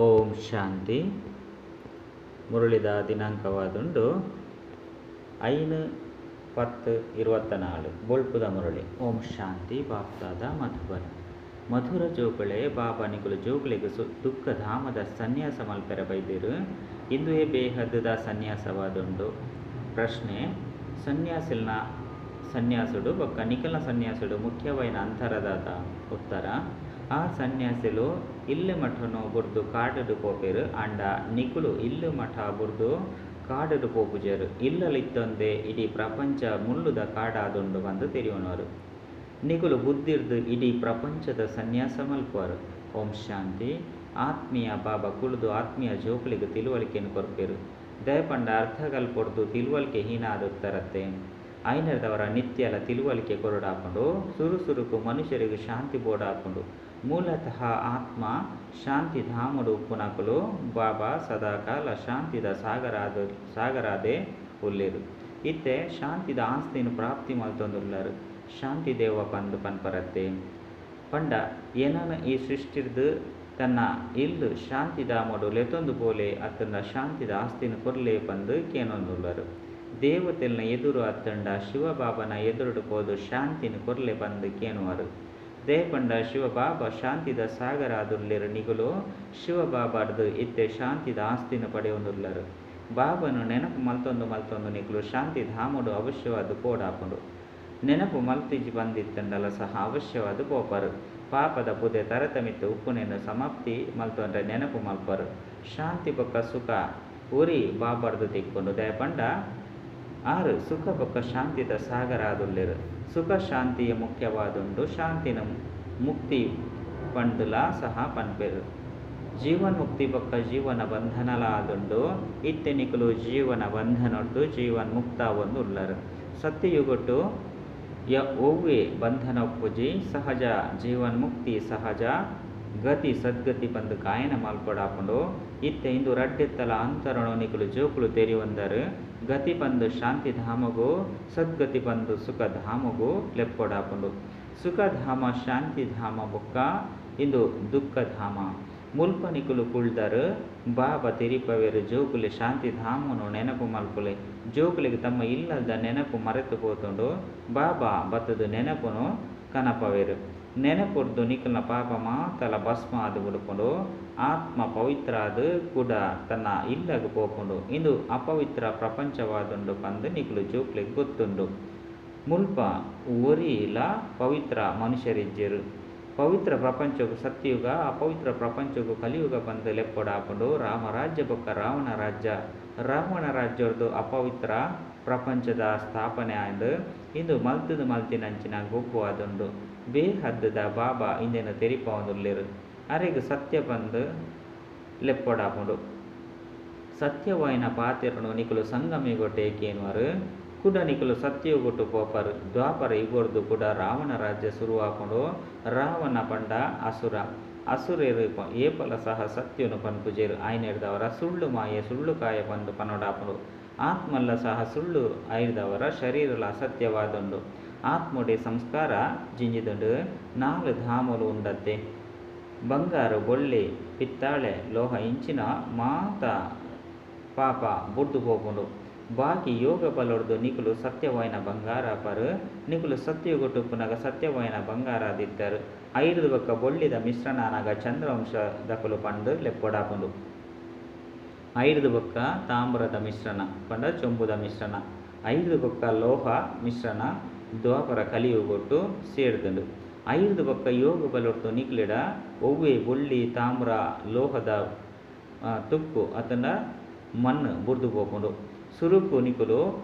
ಓಂ ಶಾಂತಿ. ಮುರಳಿದ ದಿನಾಂಕವಾದುಂಡು 5/10/24 ಬೊಳ್ಪುದ ಮುರಳಿ. ಓಂ ಶಾಂತಿ. ಬಾಪ್ದಾದ ಮಧುಬನ್. ಮಧುರ ಜೋಕುಳೆ, ಬಾಬಾ ನಿಕುಲು ಜೋಕುಲೆಗ್ ದುಃಖ ಧಾಮದ ಸನ್ಯಾಸ ಮಲ್ಪೆರೆ ಬೈದಿರು. ಇಂದುವೆ ಬೇಹದ್ದ ಸನ್ಯಾಸವಾದುಂಡು. ಪ್ರಶ್ನೆ: ಸನ್ಯಾಸಿಲ್ನ ಸನ್ಯಾಸುಡು ಬೊಕ್ಕ ನಿಕಲ್ನ ಸನ್ಯಾಸುಡು ಮುಖ್ಯವಾಯಿನ ಅಂತರದಾದ? ಉತ್ತರ: ಆ ಸನ್ಯಾಸಿಲು ಇಲ್ಲು ಮಠನು ಬುಡ್ದು ಕಾಡುಡು ಪೋಪೆರು, ಆಂಡ ನಿಕುಲು ಇಲ್ಲು ಮಠ ಬುಡ್ದು ಕಾಡುಡು ಪೋಪುಜೆರು. ಇಲ್ಲಲಿತ್ತೊಂದೆ ಇಡೀ ಪ್ರಪಂಚ ಮುಳ್ಳುದ ಕಾಡಾದುಂಡು ಪಂದು ತೆರಿಯೊನುವರು. ನಿಕುಲು ಬುದ್ಧಿರ್ದು ಇಡೀ ಪ್ರಪಂಚದ ಸನ್ಯಾಸ ಮಲ್ಪುವರು. ಓಂ ಶಾಂತಿ. ಆತ್ಮೀಯ ಬಾಬಾ ಕುಲ್ದು ಆತ್ಮೀಯ ಜೋಕುಲೆಗ್ ತಿಳುವಳಿಕೆನ್ ಕೊರ್ಪೆರು. ದಯಪಂಡ ಅರ್ಧಕಲ್ಪೊರ್ದು ತಿಳುವಳಿಕೆ ಹೀನಾದುತ್ತರತ್ತೆ. ಐನರ್ದವರ ನಿತ್ಯಲ ತಿಳುವಳಿಕೆ ಕೊರಡಾಪುಂಡು. ಸುರು ಸುರುಕು ಮನುಷ್ಯರಿಗೆ ಶಾಂತಿ ಬೋಡಾಪುಂಡು. ಮೂಲತಃ ಆತ್ಮ ಶಾಂತಿ ಧಾಮಡು ಉಪ್ಪುನಕುಲು ಬಾಬಾ ಸದಾಕಾಲ ಶಾಂತಿದ ಸಾಗರಾದೆ ಉಲ್ಲೇರು. ಇತ್ತೆ ಶಾಂತಿದ ಆಸ್ತಿನ ಪ್ರಾಪ್ತಿ ಮಲ್ತೊಂದುಲ್ಲರು. ಶಾಂತಿ ದೇವ ಪಂದು ಪನ್ಪರತ್ತೆ. ಪಂಡ ಏನನ ಈ ಸೃಷ್ಟಿರ್ದು ತನ್ನ ಇಲ್ಲು ಶಾಂತಿ ಧಾಮಡು ಲೆತೊಂದು ಪೋಲೆ ಅತ್ತಂಡ ಶಾಂತಿದ ಆಸ್ತಿನ ಕೊರ್ಲೆ ಪಂದು ಕೇನೊಂದುಲ್ಲರು. ದೇವತೆಲ್ನ ಎದುರು ಅತ್ತಂಡ ಶಿವಬಾಬನ ಎದುರುಡು ಪೋದು ಶಾಂತಿನ ಕೊರ್ಲೆ ಪಂದು ಕೇನುವರು. ದಯಪಂಡ ಶಿವಬಾಬಾ ಶಾಂತಿದ ಸಾಗರ ಆದುಲ್ಲೇರು. ನಿಗುಲು ಶಿವಬಾಬಾರ್ದು ಇತ್ತೆ ಶಾಂತಿದ ಆಸ್ತಿನ ಪಡೆಯೊಂದುಲ್ಲರು. ಬಾಬನು ನೆನಪು ಮಲ್ತೊಂದು ಮಲ್ತೊಂದು ನಿಗುಲು ಶಾಂತಿ ಧಾಮಡು ಅವಶ್ಯವಾದ ಪೋಡಾಪುಂಡು. ನೆನಪು ಮಲ್ತಿಜಿ ಬಂದಿತ್ತಂಡಲ ಸಹ ಅವಶ್ಯವಾದ ಪೋಪರು. ಪಾಪದ ಪುದೆ ತರತಮಿತ್ತು ಉಪ್ಪುನೇನು ಸಮಾಪ್ತಿ ಮಲ್ತೊಂಡ್ರೆ ನೆನಪು ಮಲ್ಪರು. ಶಾಂತಿ ಬೊಕ್ಕ ಸುಖ ಉರಿ ಬಾಬಾರ್ದು ತಿಕ್ಕೊಂಡು. ದಯಪಂಡ ಆರು ಸುಖ ಬೊಕ್ಕ ಶಾಂತಿದ ಸಾಗರ ಆದುಲ್ಲೇರು. ಸುಖ ಶಾಂತಿಯ ಮುಖ್ಯವಾದುಂಡು. ಶಾಂತಿನ ಮುಕ್ತಿ ಪಂಡುಲಾ ಸಹ ಪನ್ಪೆರು. ಜೀವನ್ ಮುಕ್ತಿ ಬೊಕ್ಕ ಜೀವನ ಬಂಧನಲ ಆದುಂಡು. ಇತ್ತೆ ನಿಕುಲು ಜೀವನ ಬಂಧನೊಡ್ದು ಜೀವನ್ ಮುಕ್ತ ಒಂದು ಉಲ್ಲರು. ಸತ್ಯಯುಗಟ್ಟು ಒವ್ವೆ ಬಂಧನ ಒಪ್ಪುಜಿ. ಸಹಜ ಜೀವನ್ ಮುಕ್ತಿ ಸಹಜ ಗತಿ ಸದ್ಗತಿ ಬಂದು ಗಾಯನ ಮಲ್ಪಡಾಪುಂಡು. ಇತ್ತೆ ಇಂದು ರಡ್ಡೆತ್ತಲ ಅಂತರನು ನಿಕುಲು ಜೋಕುಲು ತೆರಿಯೊಂದರು. ಗತಿ ಬಂದು ಶಾಂತಿ ಧಾಮಗು ಸದ್ಗತಿ ಬಂದು ಸುಖ ಧಾಮಗು ಲೆಪ್ಪಡಾಪುಂಡು. ಸುಖಧಾಮ ಶಾಂತಿಧಾಮ ಬೊಕ್ಕ ಇಂದು ದುಃಖಧಾಮ. ಮುಲ್ಪ ನಿಕುಲು ಕುಳ್ದರು ಬಾಬಾ ತೆರಿಪವೇರು ಜೋಕುಲೆ ಶಾಂತಿಧಾಮನು ನೆನಪು ಮಲ್ಪುಲೆ. ಜೋಕುಲೆಗ್ ತಮ್ಮ ಇಲ್ಲದ ನೆನಪು ಮರೆತು ಪೋತುಂಡು. ಬಾಬಾ ಬತ್ತದ ನೆನಪುನು ಕನಪವೇರು. ನೆನಪುರ್ದು ನಿಕುಲ್ನ ಪಾಪ ಮಾತಲ ಭಸ್ಮ ಆದು ಬಿಡುಪುಂಡು. ಆತ್ಮ ಪವಿತ್ರ ಆದು ಕೂಡ ತನ್ನ ಇಲ್ಲಗ್ ಪೋಪುಂಡು. ಇಂದು ಅಪವಿತ್ರ ಪ್ರಪಂಚವಾದುಂಡು ಪಂದು ನಿಕುಲು ಜೋಕುಲೆಗ್ ಗೊತ್ತುಂಡು. ಮುಲ್ಪ ಒರಿಲ ಪವಿತ್ರ ಮನುಷ್ಯರಿಜ್ಜೆರು. ಪವಿತ್ರ ಪ್ರಪಂಚಗು ಸತ್ಯಯುಗ, ಅಪವಿತ್ರ ಪ್ರಪಂಚಗು ಕಲಿಯುಗ ಪಂದು ಲೆಪ್ಪಡಾಪುಂಡು. ರಾಮರಾಜ್ಯ ಬೊಕ್ಕ ರಾವಣ ರಾಜ್ಯ. ರಾವಣ ರಾಜ್ಯರ್ದು ಅಪವಿತ್ರ ಪ್ರಪಂಚದ ಸ್ಥಾಪನೆ ಆಂಡ್. ಇಂದು ಮಲ್ತದ ಮಲ್ತಿನಂಚಿನ ಗೊಬ್ಬು ಆದುಂಡು. ಬೇಹದ್ದ ಬಾಬಾ ಇಂದೆನು ತೆರಿಪಾವೊಂದುಲ್ಲೇರು. ಅರೆಗ್ ಸತ್ಯ ಪಂದು ಲೆಪ್ಪಡಾಪುಂಡು. ಸತ್ಯವಾಯಿನ ಪಾತೆರನು ನಿಕುಲು ಸಂಗಮಿಗೊಟ್ಟೆ ಕೇನುವರು. ಕುಡ ನಿಕುಲು ಸತ್ಯಯುಗೊಟ್ಟು ಪೋಪರು. ದ್ವಾಪರ ಯುಗೊರ್ದು ಕೂಡ ರಾವಣ ರಾಜ್ಯ ಶುರುವಾಪುಂಡು. ರಾವಣ ಪಂಡ ಅಸುರ. ಅಸುರೇರು ಏಪಲ ಸಹ ಸತ್ಯನು ಪನ್ಪುಜೆರು. ಆಯ್ನೆರ್ದವರ ಸುಳ್ಳು ಮಾಯೆ ಸುಳ್ಳು ಕಾಯ ಪಂದು ಪನೊಡಾಪುಂಡು. ಆತ್ಮಲ್ಲ ಸಹ ಸುಳ್ಳು ಐರ್ದವರ ಶರೀರಲ ಅಸತ್ಯವಾದುಂಡು. ಆತ್ಮೊಡೆ ಸಂಸ್ಕಾರ ಜಿಂಜಿದುಂಡು. 4 ಧಾಮಲು ಉಂಡತ್ತೆ. ಬಂಗಾರು ಬೊಳ್ಳಿ ಪಿತ್ತಾಳೆ ಲೋಹ ಇಂಚಿನ ಮಾತ ಪಾಪ ಬುಡ್ದು ಪೋಪುಂಡು. ಬಾಕಿ ಯೋಗ ಬಲೊಡ್ದು ನಿಕುಲು ಸತ್ಯವಾಯಿನ ಬಂಗಾರ ಪರು. ನಿಕುಲು ಸತ್ಯಯುಗೊಟ್ಟುಪ್ಪುನಗ ಸತ್ಯವಾಯಿನ ಬಂಗಾರ ಆದಿತ್ತರು. ಐರ್ದ ಬೊಕ್ಕ ಬೊಳ್ಳಿದ ಮಿಶ್ರಣ ಆನಗ ಚಂದ್ರವಂಶ ದಕುಲು ಪಂಡು ಲೆಪ್ಪಡಾಪುಂಡು. ಐರ್ದ ಬೊಕ್ಕ ತಾಮ್ರದ ಮಿಶ್ರಣ ಪಂಡ ಚೊಂಬುದ ಮಿಶ್ರಣ. ಐರ್ದ ಬೊಕ್ಕ ಲೋಹ ಮಿಶ್ರಣ ದ್ವಾಪರ ಕಲಿಯುಗೊಟ್ಟು ಸೇರ್ದುಂಡು. ಐರ್ದ ಬೊಕ್ಕ ಯೋಗ ಬಲೊಡ್ದು ನಿಕುಲೆಡ ಒವ್ವೆ ಬೊಳ್ಳಿ ತಾಮ್ರ ಲೋಹದ ತುಕ್ಕು ಅತಂಡ ಮಣ್ಣು ಬುಡ್ದು ಪೋಪುಂಡು. ಸುರುಕು ನಿಕುಲು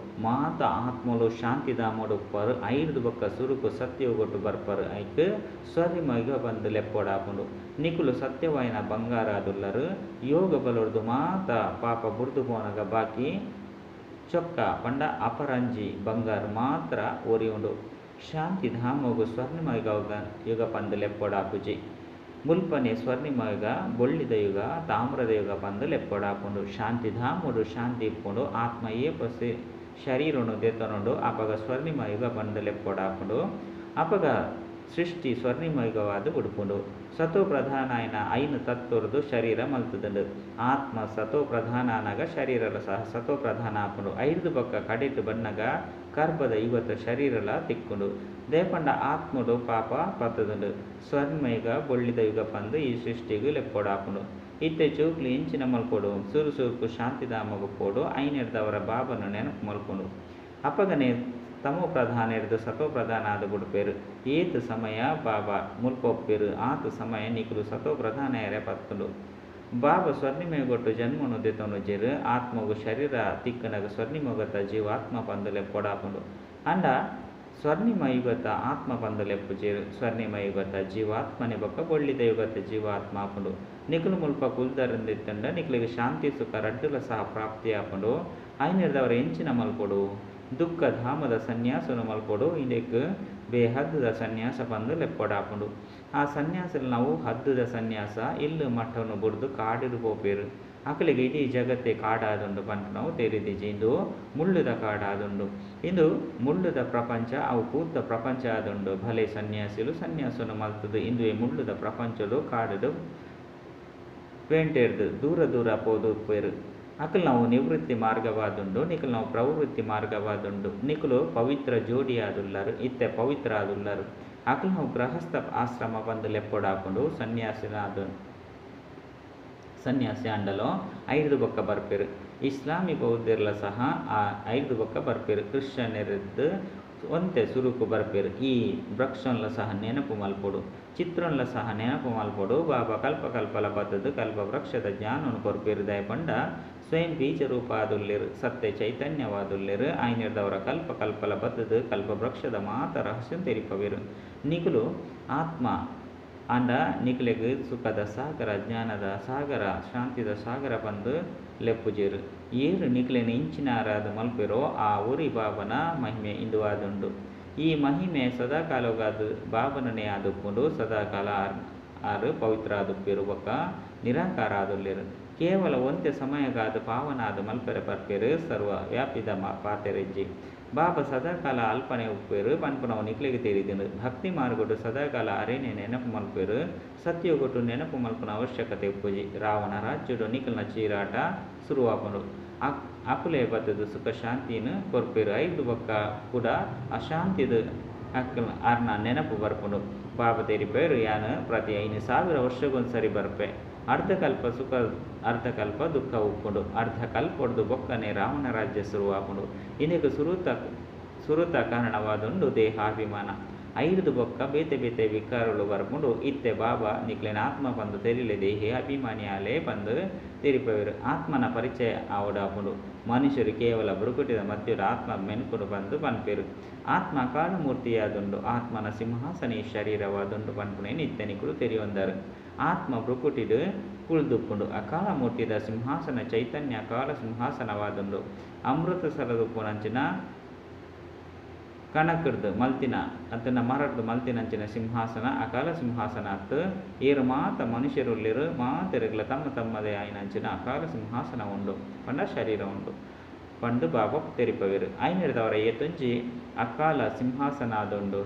ಮಾತ ಆತ್ಮಲು ಶಾಂತಿಧಾಮಡು ಉಪ್ಪರು. ಐರ್ದ ಬೊಕ್ಕ ಸುರುಕು ಸತ್ಯಯುಗೊಟ್ಟು ಬರ್ಪರು. ಐಕ್ ಸ್ವರ್ಣಿಮಯುಗ ಬಂದು ಲೆಪ್ಪಡಾಪುಂಡು. ನಿಕುಲು ಸತ್ಯವಾಯಿನ ಬಂಗಾರ ಆದುಲ್ಲರು. ಯೋಗ ಬಲೊಡ್ದು ಮಾತ ಪಾಪ ಬುಡ್ದು ಪೋನಗ ಬಾಕಿ ಚೊಕ್ಕ ಪಂಡ ಅಪರಂಜಿ ಬಂಗಾರ ಮಾತ್ರ ಒರಿಯುಂಡು. ಶಾಂತಿಧಾಮಗು ಸ್ವರ್ಣಿಮಯುಗ ಯುಗ ಪಂದು ಲೆಪ್ಪಡಾಪುಜಿ. ಮುಲ್ಪನೆ ಸ್ವರ್ಣಿಮಯುಗ ಬೊಳ್ಳಿದ ಯುಗ ತಾಮ್ರದ ಯುಗ ಪಂದು ಲೆಪ್ಪಡಾಪುಂಡು. ಶಾಂತಿಧಾಮಡು ಶಾಂತಿ ಇಪ್ಪುಂಡು. ಆತ್ಮ ಏಪ ಶರೀರನು ದೆತೊನುಂಡು ಅಪಗ ಸ್ವರ್ಣಿಮಯುಗ ಪಂದು ಲೆಪ್ಪಡಾಪುಂಡು. ಅಪಗ ಸೃಷ್ಟಿ ಸ್ವರ್ಣಿಮಯುಗವಾದ್ ಬುಡ್ಪುಂಡು. ಸತೋ ಪ್ರಧಾನಾಯಿನ ಐನ್ ತತ್ವೊರ್ದು ಶರೀರ ಮಲ್ತ್ದ್ಂಡ್. ಆತ್ಮ ಸತೋ ಪ್ರಧಾನ ಆನಗ ಶರೀರಲ ಸಹ ಸತೋ ಪ್ರಧಾನ ಆಪುಂಡು. ಐರ್ದ್ ಬೊಕ್ಕ ಕಡೆಟ್ ಬನ್ನಗ ಕರ್ಬದ ಯುಗತ ಶರೀರಲ ತಿಕ್ಕುಂಡು. ದಾಯೆ ಪಂಡ ಆತ್ಮಡು ಪಾಪ ಪತ್ತುದುಂಡು. ಸ್ವರ್ಣಿಮಯುಗ ಬೊಳ್ಳಿದ ಯುಗ ಪಂದ್ ಈ ಸೃಷ್ಟಿಗ್ ಲೆಪ್ಪೊಡಾಪುಂಡು. ಇತ್ತೆ ಜೋಕ್ಲು ಎಂಚಿನ ಮಲ್ಪೊಡು? ಸುರು ಸುರುಕು ಶಾಂತಿಧಾಮಗ್ ಪೋಡು. ಐನೆರ್ದವರ ಬಾಬನ ನೆನಪು ಮಲ್ಪುಂಡು. ಅಪಗನೆ ತಮೋ ಪ್ರಧಾನೆರ್ದ್ ಸತೋ ಪ್ರಧಾನ ಆದ್ ಬುಡ್ಪೆರ್. ಏತ್ ಸಮಯ ಬಾಬಾ ಮುಲ್ಪ ಉಪ್ಪೆರ್ ಆತ್ ಸಮಯ ನಿಕುಲು ಸತೋ ಪ್ರಧಾನ ಪತ್ತುಂಡು. ಬಾಬಾ ಸ್ವರ್ಣಿಮಯುಗಟ್ಟು ಜನ್ಮನು ದೆತೊನುಜೆರ್. ಆತ್ಮಗು ಶರೀರ ತಿಕ್ಕನಗ ಸ್ವರ್ಣಿಮಯುಗತ ಜೀವಾತ್ಮ ಪಂದ್ ಲೆಪ್ಪೊಡಾಪುಂಡು. ಆಂಡ ಸ್ವರ್ಣಿಮಯುಗತ ಆತ್ಮ ಪಂದ್ ಲೆಪ್ಪುಜೆರ್. ಸ್ವರ್ಣಿಮಯುಗತ ಜೀವಾತ್ಮನೆ ಬೊಕ್ಕ ಬೊಳ್ಳಿದ ಯುಗತ ಜೀವಾತ್ಮ ಆಪುಂಡು. ನಿಕುಲು ಮುಲ್ಪ ಕುಲ್ದರಂದಿತ್ತಂಡ ನಿಕುಲಿಗೆ ಶಾಂತಿ ಸುಖ ರಡ್ಡುಲ ಸಹ ಪ್ರಾಪ್ತಿ ಆಪುಂಡು. ಐನೆರ್ದವರ ಎಂಚಿನ ಮಲ್ಪೊಡು? ದುಃಖ ಧಾಮದ ಸನ್ಯಾಸನು ಮಲ್ಪೊಡು. ಇಂದೆಕ್ ಬೇಹದ್ದುದ ಸನ್ಯಾಸ ಪಂದ್ ಲೆಪ್ಪೊಡಾಪುಂಡು. ಆ ಸನ್ಯಾಸಲು ನಾವು ಹದ್ದುದ ಸನ್ಯಾಸ ಇಲ್ಲು ಮಠನು ಬುಡ್ದು ಕಾಡಿಡು ಪೋಪೆರ್. ಅಕುಲಿಗೆ ಇಡೀ ಜಗತ್ತೇ ಕಾಡಾದುಂಡು ಪನ್ಪುನವು ತೆರಿದಿಜಿ. ಇಂದು ಮುಳ್ಳುದ ಕಾಡಾದುಂಡು. ಇಂದು ಮುಳ್ಳುದ ಪ್ರಪಂಚ ಅವು ಪೂತ ಪ್ರಪಂಚ ಆದುಂಡು. ಭಲೆ ಸನ್ಯಾಸಿಲು ಸನ್ಯಾಸನು ಮಲ್ತುದು ಇಂದುವೆ ಮುಳ್ಳುದ ಪ್ರಪಂಚಡು ಕಾಡುಡು ಪೇಂಟೆರ್ದು ದೂರ ದೂರ ಪೋದು ಉಪ್ಪೆರ್. ಅಕುಲು ನಾವು ನಿವೃತ್ತಿ ಮಾರ್ಗವಾದುಂಡು. ನಿಕುಲು ನಾವು ಪ್ರವೃತ್ತಿ ಮಾರ್ಗವಾದುಂಡು. ನಿಕುಲು ಪವಿತ್ರ ಜೋಡಿ ಆದುಲ್ಲರು. ಇತ್ತೆ ಪವಿತ್ರ ಆದುಲ್ಲರು. ಅಕುಲು ನಾವು ಗೃಹಸ್ಥ ಆಶ್ರಮ ಪಂದ್ ಲೆಪ್ಪೊಡಾಪುಂಡು. ಸನ್ಯಾಸಿನಾದ ಸನ್ಯಾಸಿ ಆಂಡಲೋ ಐರ್ದ್ ಬೊಕ್ಕ ಬರ್ಪೆರ್. ಇಸ್ಲಾಮಿ ಬೌದ್ಧರ್ಲ ಸಹ ಆ ಐರ್ದ್ ಬೊಕ್ಕ ಬರ್ಪೆರ್. ಕ್ರಿಶ್ಚಿಯನ್ರೆರ್ದ್ ಒಂತೆ ಸುರುಕು ಬರ್ಪೆರ್. ಈ ವೃಕ್ಷನ್ಲ ಸಹ ನೆನಪು ಮಲ್ಪೊಡು. ಚಿತ್ರನ್ಲ ಸಹ ನೆನಪು ಮಲ್ಪೊಡು. ಬಾಬಾ ಕಲ್ಪ ಕಲ್ಪಲ ಬತ್ತುದು ಕಲ್ಪ ವೃಕ್ಷದ ಜ್ಞಾನನು ಕೊರ್ಪೆರ್. ದಾಯೆ ಪಂಡ ಸ್ವಯಂ ಬೀಜ ರೂಪ ಆದುಲ್ಲೆರ್. ಸತ್ಯ ಚೈತನ್ಯವಾದುಲ್ಲೆರ್. ಐನೆರ್ದವರ ಕಲ್ಪ ಕಲ್ಪಲ ಬತ್ತುದು ಕಲ್ಪ ವೃಕ್ಷದ ಮಾತ ರಹಸ್ಯ ತೆರಿಪವೆರ್. ನಿಕುಲು ಆತ್ಮ ಆಂಡ ನಿಕುಲೆಗ್ ಸುಖದ ಸಾಗರ, ಜ್ಞಾನದ ಸಾಗರ, ಶಾಂತಿದ ಸಾಗರ ಪಂದ್ ಲೆಪ್ಪುಜೆರ್. ಏರು ನಿಕುಲೆನ್ ಇಂಚಿನಾರಾದ್ ಮಲ್ಪೆರೋ ಆ ಒರಿ ಬಾಬನ ಮಹಿಮೆ ಇಂದು ಆದುಂಡು. ಈ ಮಹಿಮೆ ಸದಾಕಾಲಗಾದ್ ಬಾಬನನೇ ಆದುಪ್ಪುಂಡು. ಸದಾಕಾಲ ಆರು ಪವಿತ್ರ ಆದುಪ್ಪೆರು ಬೊಕ್ಕ ನಿರಾಕಾರ ಆದುಲ್ಲೆರ್. ಕೇವಲ ಒಂತೆ ಸಮಯಗಾದ್ ಪಾವನಾದ್ ಮಲ್ಪೆರೆ ಬರ್ಪೆರ್. ಸರ್ವ ವ್ಯಾಪಿದ ಪಾತೆರೆಜ್ಜಿ. ಬಾಬಾ ಸದಾಕಾಲ ಅಲ್ಪನೆ ಉಪ್ಪೆರ್ ಪನ್ಪುನವು ನಿಕುಲೆಗ್ ತೆರಿದುಂಡು. ಭಕ್ತಿ ಮಾರ್ಗಡು ಸದಾಕಾಲ ಅರೇನೆ ನೆನಪು ಮಲ್ಪೆರ್. ಸತ್ಯಯುಗಟ್ಟು ನೆನಪು ಮಲ್ಪುನ ಅವಶ್ಯಕತೆ ಉಪ್ಪುಜಿ. ರಾವಣ ರಾಜ್ಯಡು ನಿಕಲ್ನ ಚೀರಾಟ ಶುರುವಾಪುಂಡು. ಅಕುಲೇ ಬತ್ತುದು ಸುಖ ಶಾಂತಿನ್ ಕೊರ್ಪೆರ್. ಐರ್ದ್ ಬೊಕ್ಕ ಕೂಡ ಅಶಾಂತಿದ ಅಕಲ್ ಅರ್ನ ನೆನಪು ಬರ್ಪುಂಡು. ಬಾಬಾ ತೆರಿಪೆರ್ ಯಾನ್ ಪ್ರತಿ 5000 ವರ್ಷಗೊಂದ್ಸರಿ ಬರ್ಪೆ. ಅರ್ಧಕಲ್ಪ ಸುಖ ಅರ್ಧಕಲ್ಪ ದುಃಖ ಉಪ್ಪುಂಡು. ಅರ್ಧಕಲ್ಪೊಡ್ದು ಬೊಕ್ಕನೆ ರಾವಣ ರಾಜ್ಯ ಶುರುವಾಪುಂಡು. ಇಂದೆಕ್ ಸುರುತ ಕಾರಣವಾದುಂಡು ದೇಹಾಭಿಮಾನ. ಐರ್ದ್ ಬೊಕ್ಕ ಬೇತೆ ಬೇತೆ ವಿಕಾರಗಳು ಬರ್ಪುಂಡು. ಇತ್ತೆ ಬಾಬಾ ನಿಕ್ಲೆನ ಆತ್ಮ ಪಂದ್ ತೆರಿಲೆ ದೇಹಿ ಅಭಿಮಾನಿ ಆಲೆ ಪಂದ್ ತೆರಿಪವೆರ್. ಆತ್ಮನ ಪರಿಚಯ ಆವಡಾಪುಂಡು. ಮನುಷ್ಯರು ಕೇವಲ ಭ್ರುಕುಟಿದ ಮಧ್ಯದ ಆತ್ಮ ಮೆನ್ಕುಂಡು ಪಂದ್ ಪನ್ಪೆರ್. ಆತ್ಮ ಅಕಾಲಮೂರ್ತಿಯಾದುಂಡು. ಆತ್ಮನ ಸಿಂಹಾಸನ ಈ ಶರೀರವಾದುಂಡು ಪನ್ಪುನೇನ್ ಇತ್ತೆ ನಿಕುಲು ತೆರಿಯೊಂದಾರು. ಆತ್ಮ ಭ್ರುಕುಟಿಡ್ ಕುಳ್ದುಪ್ಪುಂಡು. ಅಕಾಲಮೂರ್ತಿದ ಸಿಂಹಾಸನ ಚೈತನ್ಯ ಅಕಾಲ ಸಿಂಹಾಸನವಾದುಂಡು. ಅಮೃತಸರದ ಉಪ್ಪುನಂಚಿನ ಕಣಕರ್ದ್ ಮಲ್ತಿನ ಅತ್ತಂಡ ಮರರ್ದ್ ಮಲ್ತಿನಂಚಿನ ಸಿಂಹಾಸನ ಅಕಾಲ ಸಿಂಹಾಸನ ಅತ್ತು. ಏರು ಮಾತ ಮನುಷ್ಯರುಲ್ಲೆರ್ ಮಾತೆರೆಗ್ಲ ತಮ್ಮ ತಮ್ಮದೇ ಆಯಿನಂಚಿನ ಅಕಾಲ ಸಿಂಹಾಸನ ಉಂಡು ಪಂಡ ಶರೀರ ಉಂಡು ಪಂದ್ ಬಾಬಾ ತೆರಿಪವೆರ್. ಐನೆರ್ದವರ ಏತೊಂಜಿ ಅಕಾಲ ಸಿಂಹಾಸನ ಆದುಂಡು.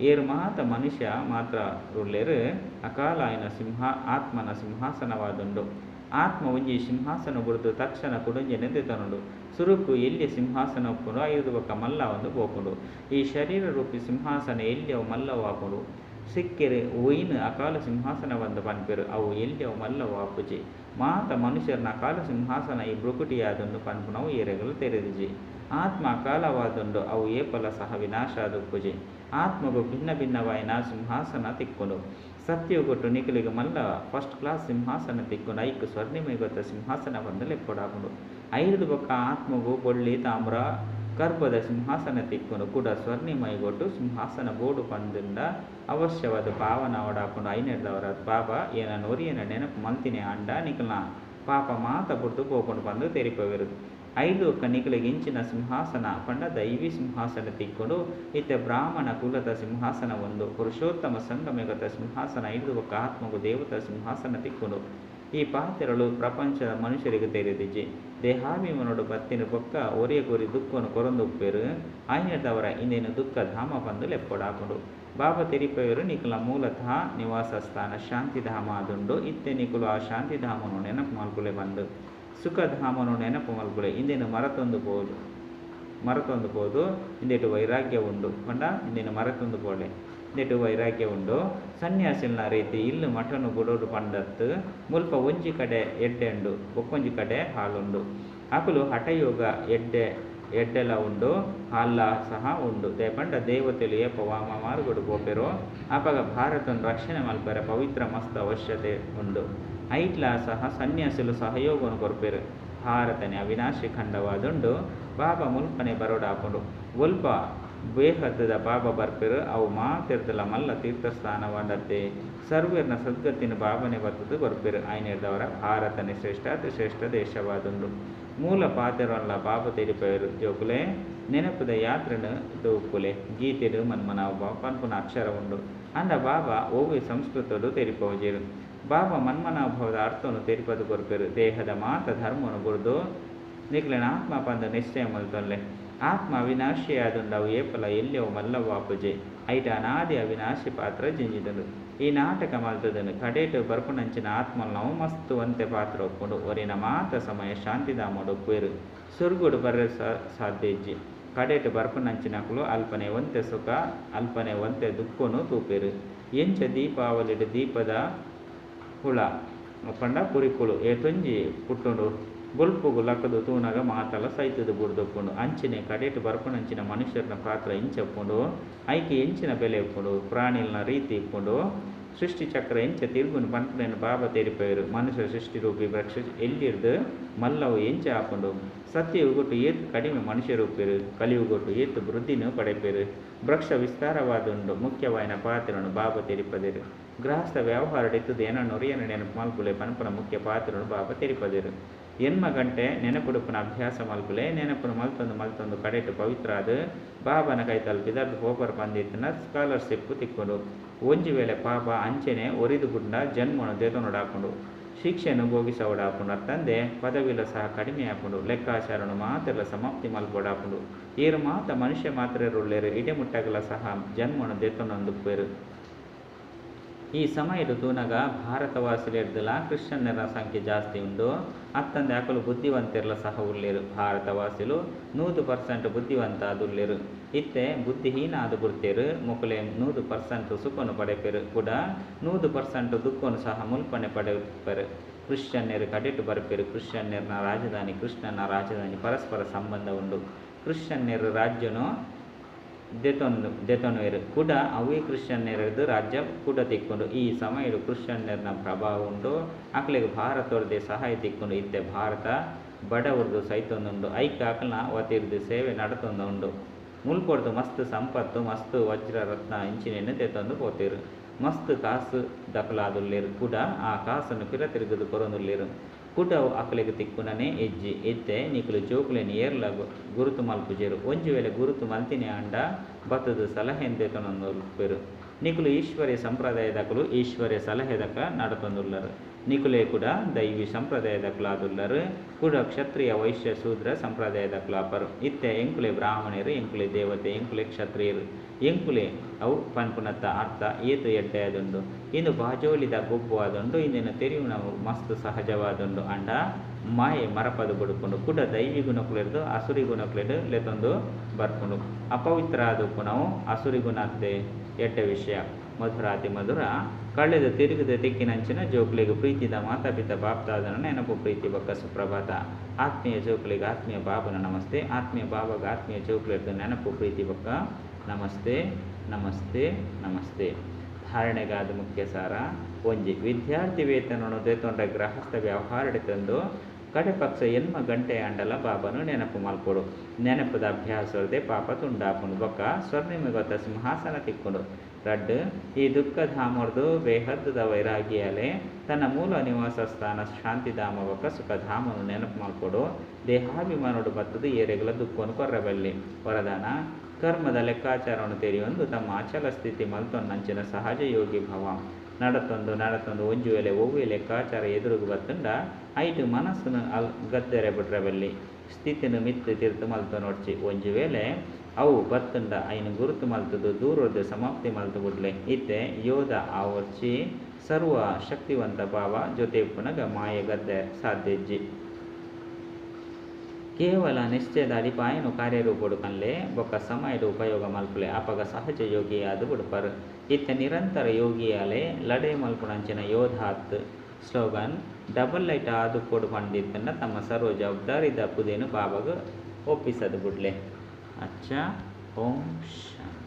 ಏರು ಮಾತ ಮನುಷ್ಯ ಮಾತ್ರ ಉಲ್ಲೆರ್ ಅಕಾಲ ಆಯಿನ ಆತ್ಮನ ಸಿಂಹಾಸನವಾದುಂಡು. ಆತ್ಮ ಒಂಜಿ ಸಿಂಹಾಸನ ಬುಡ್ದು ತಕ್ಷಣ ಕುಡೊಂಜೆನೆ ದೆತೊನುಂಡು. ಸುರುಕು ಎಲ್ಯ ಸಿಂಹಾಸನ ಉಪ್ಪುಂಡು. ಐರ್ದ್ ಬೊಕ್ಕ ಮಲ್ಲ ಒಂದು ಪೋಪುಂಡು. ಈ ಶರೀರ ರೂಪಿ ಸಿಂಹಾಸನ ಎಲ್ಯವು ಮಲ್ಲವು ಆಪುಂಡು. ಸಿಕ್ಕೆರ್ ಒಯ್ನ್ ಅಕಾಲ ಸಿಂಹಾಸನ ಪಂದ್ ಪನ್ಪೆರ್. ಅವು ಎಲ್ಯವು ಮಲ್ಲವು ಆಪುಜಿ. ಮಾತ ಮನುಷ್ಯರ್ನ ಅಕಾಲ ಸಿಂಹಾಸನ ಈ ಭ್ರುಕುಟಿಯಾದುಂಡು ಪನ್ಪುನವು ಏರೆಗ್ಲ ತೆರಿದಿಜಿ. ಆತ್ಮ ಅಕಾಲವಾದುಂಡು. ಅವು ಏಪಲ ಸಹ ವಿನಾಶ ಆದುಪ್ಪುಜಿ. ಆತ್ಮಗು ಭಿನ್ನ ಭಿನ್ನವಾಯಿನ ಸಿಂಹಾಸನ ತಿಕ್ಕುಂಡು. ಸತ್ಯಯುಗಟ್ಟು ನಿಕುಲಿಗೆ ಮಲ್ಲ ಫಸ್ಟ್ ಕ್ಲಾಸ್ ಸಿಂಹಾಸನ ತಿಕ್ಕುಂಡು. ಐಕ್ ಸ್ವರ್ಣಿಮಯುಗತ ಸಿಂಹಾಸನ ಪಂದ್ ಲೆಪ್ಪೊಡಾಪುಂಡು. ಐರ್ದ್ ಬೊಕ್ಕ ಆತ್ಮಗು ಬೊಳ್ಳಿ ತಾಮ್ರ ಕರ್ಬದ ಸಿಂಹಾಸನ ತಿಕ್ಕುಂಡು. ಕೂಡ ಸ್ವರ್ಣಿಮಯುಗಟ್ಟು ಸಿಂಹಾಸನ ಬೋಡು ಪಂದುಂಡ ಅವಶ್ಯವಾದ ಪಾವನ ಆವಡಾಪುಂಡು. ಐನೆರ್ದವರ ಬಾಬಾ ಏನನ್ ಒರಿಯನ ನೆನಪು ಮಲ್ತಿನಿ ಆಂಡ ನಿಕಲ್ನ ಪಾಪ ಮಾತ ಬುಡ್ದು ಪೋಪುಂಡು ಪಂದ್ ತೆರಿಪವೆರ್. ಐರ್ದ್ ಬೊಕ್ಕ ನಿಕುಲೆಗ್ ಇಂಚಿನ ಸಿಂಹಾಸನ ಪಂಡ ದೈವಿ ಸಿಂಹಾಸನ ತಿಕ್ಕುಂಡು. ಇತ್ತೆ ಬ್ರಾಹ್ಮಣ ಕುಲದ ಸಿಂಹಾಸನ ಉಂಡು. ಪುರುಷೋತ್ತಮ ಸಂಗಮಯುಗತ ಸಿಂಹಾಸನ ಐರ್ದ್ ಬೊಕ್ಕ ಆತ್ಮಗು ದೇವತಾ ಸಿಂಹಾಸನ ತಿಕ್ಕುಂಡು. ಈ ಪಾತೆರಲು ಪ್ರಪಂಚದ ಮನುಷ್ಯರಿಗೆ ತೆರೆದಿಜಿ. ದೇಹಾಭಿಮಾನೋಡು ಬತ್ತಿನ ಬೊಕ್ಕ ಒರಿಯಗೊರಿ ದುಃಖನು ಕೊರೊಂದು ಉಪ್ಪೇರು. ಆಯ್ನೆರ್ದವರ ಇಂದೇನು ದುಃಖ ಧಾಮ ಪಂದು ಲೆಪ್ಪೊಡಾಪುಂಡು. ಬಾಬಾ ತೆರಿಪೆಯರು ನಿಕುಲ ಮೂಲತಃ ನಿವಾಸ ಸ್ಥಾನ ಶಾಂತಿಧಾಮ ಆದುಂಡು. ಇತ್ತೆ ನಿಕುಲು ಆ ಶಾಂತಿಧಾಮನು ನೆನಪು ಮಲ್ಪುಲೆ ಬಂದು ಸುಖಧಾಮನು ನೆನಪು ಮಲ್ಪುಲೆ. ಇಂದೇನು ಮರತೊಂದು ಪೋದು ಮರತೊಂದು ಪೋದು ಇಂದೆಟು ವೈರಾಗ್ಯ ಉಂಡು ಪಂಡ ಇಂದೇನು ಮರತೊಂದು ಪೋಲೆ ಇಂದೆಟು ವೈರಾಗ್ಯ ಉಂಡು. ಸನ್ಯಾಸಿಲ್ನ ರೀತಿ ಇಲ್ಲು ಮಠನು ಬುಡೋಡು ಪಂಡತ್ತು ಮುಲ್ಪ ಒಂಜಿ ಕಡೆ ಎಡ್ಡೆ ಉಂಡು ಬೊಕ್ಕೊಂಜಿ ಕಡೆ ಹಾಲುಂಡು. ಅಕುಲು ಹಠಯೋಗ ಎಡ್ಡೆ ಎಡ್ಡೆಲ ಉಂಡು ಹಾಲ್ಲ ಸಹ ಉಂಡು. ಪಂಡ ದೇವತೆಲು ಏಪ ವಾಮ ಮಾರ್ಗಡು ಪೋಪೆರೋ ಆಪಗ ಭಾರತನ ರಕ್ಷಣೆ ಮಲ್ಪೆರೆ ಪವಿತ್ರ ಮಸ್ತ್ ಅವಶ್ಯತೆ ಉಂಡು. ಐಟ್ಲ ಸಹ ಸನ್ಯಾಸಿಲು ಸಹಯೋಗವನ್ನು ಕೊರ್ಪೆರು. ಭಾರತನೆ ಅವಿನಾಶಿ ಖಂಡವಾದುಂಡು. ಬಾಬಾ ಮುಲ್ಪನೆ ಬರೋಡಾಪುಂಡು. ಒಲ್ಪ ಬೇಹದ್ದದ ಬಾಬಾ ಬರ್ಪೆರು ಅವು ಮಾತೆರ್ದಲ ಮಲ್ಲ ತೀರ್ಥಸ್ಥಾನವಾಡತ್ತೆ. ಸರ್ವೇರ್ನ ಸದ್ಗತಿನ ಬಾಬನೆ ಬತ್ತದು ಕೊರ್ಪೆರು. ಆಯ್ನೆರ್ದವರ ಭಾರತನೆ ಶ್ರೇಷ್ಠ ಅತಿ ಶ್ರೇಷ್ಠ ದೇಶವಾದುಂಡು. ಮೂಲ ಪಾತೆರಲ್ಲ ಬಾಬಾ ತೆರಿಪೆರು. ಜೋಕುಲೆ ನೆನಪುದ ಯಾತ್ರೆನು ಉಪ್ಪುಲೆ. ಗೀತೆಡು ಮನ್ಮನಾಭ ಪನ್ಪುನ ಅಕ್ಷರ ಉಂಡು. ಅಂಡ ಬಾಬಾ ಒವ್ವೆ ಸಂಸ್ಕೃತಡು ತೆರಿಪೋಜೆರು. ಬಾಬಾ ಮನ್ಮನಾಭವದ ಅರ್ಥವನ್ನು ತೆರಿಪದು ಕೊರ್ಪೆರು. ದೇಹದ ಮಾತ ಧರ್ಮನು ಬುಡ್ದು ನಿಕ್ಲೆನ ಆತ್ಮ ಪಂದು ನಿಶ್ಚಯ ಮಲ್ತೊಲ್ಲೆ. ಆತ್ಮ ಅವಿನಾಶಿಯಾದುಂಡವು ಏಪಲ ಎಲ್ಯವು ಮಲ್ಲವಾಪುಜೆ. ಐಟ ಅನಾದಿ ಅವಿನಾಶಿ ಪಾತ್ರ ಜಿಂಜಿದುಂಡು. ಈ ನಾಟಕ ಮಲ್ತದನು ಕಡೇಟು ಬರ್ಪುನಂಚಿನ ಆತ್ಮಲ್ನವು ಮಸ್ತ್ ಒಂತೆ ಪಾತ್ರ ಉಪ್ಪುಂಡು. ಒರಿನ ಮಾತ ಸಮಯ ಶಾಂತಿಧಾಮಡು ಉಪ್ಪುವೆರು. ಸುರ್ಗುಡು ಬರ್ರೆ ಸಾಧ್ಯ ಇಜ್ಜಿ. ಕಡೇಟು ಬರ್ಪುನಂಚಿನಕುಲು ಅಲ್ಪನೆ ಒಂತೆ ಸುಖ ಅಲ್ಪನೆ ಒಂತೆ ದುಃಖನು ತೂಪೆರು. ಎಂಚ ದೀಪಾವಳಿಡು ದೀಪದ ಹುಳ ಪಂಡ ಪುರಿಕುಳು ಏತೊಂಜಿ ಪುಟ್ಟುಂಡು. ಬೊಲ್ಪುಗು ಲಕ್ಕದು ತೂನಗ ಮಾತಲ ಸೈತದ ಬುಡ್ದೊಪ್ಪುಂಡು. ಅಂಚಿನೆ ಕಡೇಟು ಬರ್ಪುನಂಚಿನ ಮನುಷ್ಯರನ ಪಾತ್ರ ಇಂಚ ಉಪ್ಪುಂಡು. ಐಕೆ ಎಂಚಿನ ಬೆಲೆ ಉಪ್ಪುಂಡು. ಪ್ರಾಣಿಲ್ನ ರೀತಿ ಇಪ್ಪುಂಡು. ಸೃಷ್ಟಿ ಚಕ್ರ ಎಂಚ ತಿರುಗುನು ಪನ್ಪುನೇನು ಬಾಬಾ ತೆರಿಪೆರು. ಮನುಷ್ಯ ಸೃಷ್ಟಿ ರೂಪಿ ವೃಕ್ಷ ಎಲ್ಲಿರ್ದು ಮಲ್ಲವು ಎಂಚ ಆಪುಂಡು. ಸತ್ಯಯುಗೊಟ್ಟು ಏತ್ ಕಡಿಮೆ ಮನುಷ್ಯರು ಉಪ್ಪೆರು. ಕಲಿಯುಗೊಟ್ಟು ಏತ್ ವೃದ್ಧಿನೂ ಪಡೆಪೆರು. ವೃಕ್ಷ ವಿಸ್ತಾರವಾದುಂಡು. ಮುಖ್ಯವಾಯಿನ ಪಾತ್ರನು ಬಾಬಾ ತೆರಿಪದೆರು. ಗೃಹಸ್ಥ ವ್ಯವಹಾರ ಇತ್ತದ ಏನನ್ನು ನೆನಪು ಮಲ್ಪುಲೆ ಪನ್ಪುನ ಮುಖ್ಯ ಪಾತ್ರನು ಬಾಬಾ ತೆರಿಪದೆರು. ಎನ್ಮ ಗಂಟೆ ನೆನಪುಡುಪುನ ಅಭ್ಯಾಸ ಮಲ್ಪುಲೆ. ನೆನಪುನು ಮಲ್ತೊಂದು ಮಲ್ತೊಂದು ಕಡೆಟು ಪವಿತ್ರ ಆದ್ ಬಾಬನ ಕೈ ತಲುಪಿದ ಪೋಪರ್ ಪಂದಿತ್ತಿನ ಸ್ಕಾಲರ್ಶಿಪ್ ತಿಕ್ಕುಂಡು. ಒಂಜಿ ವೇಳೆ ಪಾಪ ಅಂಚೆನೆ ಒರಿದು ಬುಡ್ಡ ಜನ್ಮನು ದೆತೊನೊಡಾಪುಂಡು. ಶಿಕ್ಷೆನು ಭೋಗಿಸವಡಾಪುಂಡು. ಅತ್ತಂದೆ ಪದವಿಲ ಸಹ ಕಡಿಮೆ ಆಪುಂಡು. ಲೆಕ್ಕಾಚಾರನು ಮಾತೆರ್ಲ ಸಮಾಪ್ತಿ ಮಲ್ಪೊಡಾಪುಂಡು. ಏರು ಮಾತ ಮನುಷ್ಯ ಮಾತ್ರೆರುಲ್ಲೆರು ಇಡೆ ಮುಟ್ಟಗಲ ಸಹ ಜನ್ಮನು ದೆತೊನೊಂದುಪ್ಪೆರು. ಈ ಸಮಯಡು ತೂನಗ ಭಾರತವಾಸಿಲೆರ್ದಲ ಕ್ರಿಶ್ಚಿಯನ್ನರ ಸಂಖ್ಯೆ ಜಾಸ್ತಿ ಉಂಡು. ಅತ್ತಂದೆ ಅಕಲು ಬುದ್ಧಿವಂತೆರ್ಲ ಸಹ ಉಲ್ಲೆರು. ಭಾರತವಾಸಿಲು 100% ಬುದ್ಧಿವಂತ ಆದುಲ್ಲೆರು. ಇತ್ತೆ ಬುದ್ಧಿಹೀನ ಆದು ಬುಡ್ತೇರು. ಮೊಕಲೆ 100% ಸುಖನು ಪಡೆಪೆರು ಕೂಡ 100% ದುಃಖನು ಸಹ ಮುಲ್ಪನೆ ಪಡೆಪೆರು. ಕ್ರಿಶ್ಚಿಯನ್ನರು ಕಡೆಟು ಬರ್ಪೆರು. ಕ್ರಿಶ್ಚಿಯನ್ನರ್ನ ರಾಜಧಾನಿ ಕೃಷ್ಣನ ರಾಜಧಾನಿ ಪರಸ್ಪರ ಸಂಬಂಧ ಉಂಡು. ಕ್ರಿಶ್ಚಿಯನ್ನರ ರಾಜ್ಯನು ದೆತೊನುವೆರು ಕೂಡ ಅವೇ ಕ್ರಿಶ್ಚಿಯನ್ನರದ್ದು ರಾಜ್ಯ ಕೂಡ ತಿಕ್ಕೊಂಡು. ಈ ಸಮಯಡು ಕ್ರಿಶ್ಚಿಯನ್ನರ್ನ ಪ್ರಭಾವ ಉಂಡು. ಅಕ್ಲೆಗ್ ಭಾರತವ್ರದ್ದೇ ಸಹಾಯ ತಿಕ್ಕೊಂಡು. ಇತ್ತೆ ಭಾರತ ಬಡವರದು ಸೈತೊಂದುಂಡು. ಐಕ್ ಅಕಲ್ನ ವತಿರ್ದು ಸೇವೆ ನಡತೊಂದು ಉಂಡು. ಮುಲ್ಪೊರ್ದು ಮಸ್ತ್ ಸಂಪತ್ತು ಮಸ್ತ್ ವಜ್ರ ರತ್ನ ಇಂಚಿನೆನ್ ದೆತೊಂದು ಪೋತೆರು. ಮಸ್ತ್ ಕಾಸು ದಕಲಾದುಲ್ಲೆರು ಕೂಡ ಆ ಕಾಸನ್ನು ಪಿರ ತಿರುಗದು ಕೊರೊಂದುಲ್ಲೆರು. ಕೂಡ ಅಕಲೆಗ್ ತಿಕ್ಕುನನೇ ಹೆಜ್ಜೆ. ಇತ್ತೆ ನಿಕುಲು ಜೋಕುಲೆನ್ ಏರ್ಲ ಗುರುತು ಮಲ್ಪುಜೆರು. ಒಂಜಿ ವೇಳೆ ಗುರುತು ಮಲ್ತಿನಿ ಆಂಡ ಬತ್ತದ ಸಲಹೆ ದೆತೊನೊಂದುಲ್ಪೆರು. ನಿಕುಲು ಈಶ್ವರ್ಯ ಸಂಪ್ರದಾಯದಕುಲು ಈಶ್ವರ್ಯ ಸಲಹೆದಕ ನಡತೊಂದುಲ್ಲರು. ನಿಕುಲೇ ಕೂಡ ದೈವಿ ಸಂಪ್ರದಾಯದಕುಲಾದುಲ್ಲರು. ಕೂಡ ಕ್ಷತ್ರಿಯ ವೈಶ್ಯ ಶೂದ್ರ ಸಂಪ್ರದಾಯದಕುಲಾಪರು. ಇತ್ತೆ ಎಂಕುಲೆ ಬ್ರಾಹ್ಮಣರು ಎಂಕುಲೆ ದೇವತೆ ಎಂಕುಲೆ ಕ್ಷತ್ರಿಯರು ಎಂಕುಲೆ ಅವು ಪನ್ಪುನತ್ತ ಅರ್ಥ ಏತು ಎಡ್ಡೆಯಾದುಂಡು. ಇಂದು ಬಾಜೋಲಿದ ಗೊಬ್ಬು ಆದುಂಡು. ಇಂದಿನ ತೆರಿಯುನವು ಮಸ್ತ್ ಸಹಜವಾದುಂಡು. ಅಂಡ ಮಾಯೆ ಮರಪದು ಬುಡುಪುಂಡು. ಕೂಡ ದೈವಿ ಗುಣಕುಲೆರ್ದು ಅಸುರಿ ಗುಣಕುಲೆಡು ಲೆತೊಂದು ಬರ್ಪುಂಡು. ಅಪವಿತ್ರ ಆದುಪ್ಪುನವು ಅಸುರಿ ಗುಣತ್ತೆ ಎಡ್ಡೆ ವಿಷಯ. ಮಧುರಾತಿ ಮಧುರ ಕಳೆದ ತಿರುಗದ ತಿಕ್ಕಿನಂಚಿನ ಜೋಕುಲೆಗ್ ಪ್ರೀತಿದ ಮಾತಾಪಿತ ಬಾಪ್ದಾದನ ನೆನಪು ಪ್ರೀತಿ ಬೊಕ್ಕ ಸುಪ್ರಭಾತ. ಆತ್ಮೀಯ ಜೋಕುಲೆಗ್ ಆತ್ಮೀಯ ಬಾಬನ ನಮಸ್ತೆ. ಆತ್ಮೀಯ ಬಾಬಾಗ ಆತ್ಮೀಯ ಜೋಕುಲೆರ್ದು ನೆನಪು ಪ್ರೀತಿ ಬೊಕ್ಕ ನಮಸ್ತೆ ನಮಸ್ತೆ ನಮಸ್ತೆ. ಧಾರಣೆಗಾದ ಮುಖ್ಯ ಸಾರ. ಒಂಜಿ ವಿದ್ಯಾರ್ಥಿ ವೇತನವನ್ನು ದೆತೊಂಡ ಗೃಹಸ್ಥ ವ್ಯವಹಾರ ತಂದು ಕಡೆಪಕ್ಷ ಎನ್ಮ ಗಂಟೆ ಅಂಡಲ ಬಾಬನು ನೆನಪು ಮಲ್ಪೊಡು. ನೆನಪುದ ಅಭ್ಯಾಸವರ್ದೆ ಪಾಪ ತುಂಡಾಪುಂಡು. ಬೊಕ್ಕ ಸ್ವರ್ಣಿಮಿಗೊತ್ತ ಸಿಂಹಾಸನ ತಿಕ್ಕೊಂಡು. ರಡ್ಡು ಈ ದುಃಖಧಾಮರ್ದು ಬೇಹದ್ದದ ವೈರಾಗ್ಯಾಲೆ ತನ್ನ ಮೂಲ ನಿವಾಸ ಸ್ಥಾನ ಶಾಂತಿಧಾಮ ಬೊಕ್ಕ ಸುಖಧಾಮನು ನೆನಪು ಮಲ್ಪೊಡು. ದೇಹಾಭಿಮಾನೋಡು ಬತ್ತದು ಏರೆಗಲ ದುಃಖನು ಕೊರ್ರಬಲ್ಲಿ. ವರದಾನ ಕರ್ಮದ ಲೆಕ್ಕಾಚಾರವನ್ನು ತೆರೆಯೊಂದು ತಮ್ಮ ಅಚಲ ಸ್ಥಿತಿ ಮಲ್ತೊನ್ನಂಚಿನ ಸಹಜ ಯೋಗಿ ಭವ. ನಡತೊಂದು ನಡತೊಂದು ಒಂಜಿ ವೇಳೆ ಒವ್ವೆ ಲೆಕ್ಕಾಚಾರ ಎದುರುಗು ಬತ್ತುಂಡ ಐಟ್ ಮನಸ್ಸುನು ಅಲ್ ಗದ್ದೆರೆ ಬುಡ್ರೆ ಬಲ್ಲಿ. ಸ್ಥಿತಿನ್ ಮಿತ್ತ್ ತಿರ್ತ್ ಮಲ್ತೊನೊಡ್ಚಿ. ಒಂಜಿ ವೇಳೆ ಅವು ಬತ್ತುಂಡ ಐನ್ ಗುರುತು ಮಲ್ತುದು ದೂರೊರ್ದೆ ಸಮಾಪ್ತಿ ಮಲ್ತ್ ಬುಡ್ಲೆ. ಇತ್ತೆ ಯೋಧ ಆವೊರ್ಚಿ ಸರ್ವ ಶಕ್ತಿವಂತ ಬಾಬಾ ಜೊತೆ ಇಪ್ಪುನಗ ಮಾಯೆ ಗದ್ದೆ ಸಾಧ್ಯ ಇಜ್ಜಿ. ಕೇವಲ ನಿಶ್ಚಯದ ಅಡಿಪಾಯನು ಕಾರ್ಯರೂಪೊಡು ಕನ್ಲೆ ಬೊಕ್ಕ ಸಮಯದ ಉಪಯೋಗ ಮಲ್ಪುಲೆ ಅಪಗ ಸಹಜ ಯೋಗಿ ಆದ್ ಬುಡ್ಪರ್. ಇತ್ತೆ ನಿರಂತರ ಯೋಗಿಯಾಲೆ ಲಡಾಯಿ ಮಲ್ಪುನಂಚಿನ ಯೋಧ ಅತ್ತ್. ಸ್ಲೋಗನ್, ಡಬಲ್ ಲೈಟ್ ಆದುಪ್ಪೊಡು ಪಂದಿತ್ತುಂಡ ತಮ್ಮ ಸರ್ವ ಜವಾಬ್ದಾರಿದ ಪುದೆನ್ ಬಾಬಾಗ್ ಒಪ್ಪಿಸದ್ ಬುಡ್ಲೆ. ಅಚ್ಚಾ, ಓಂ ಶಾಂತಿ.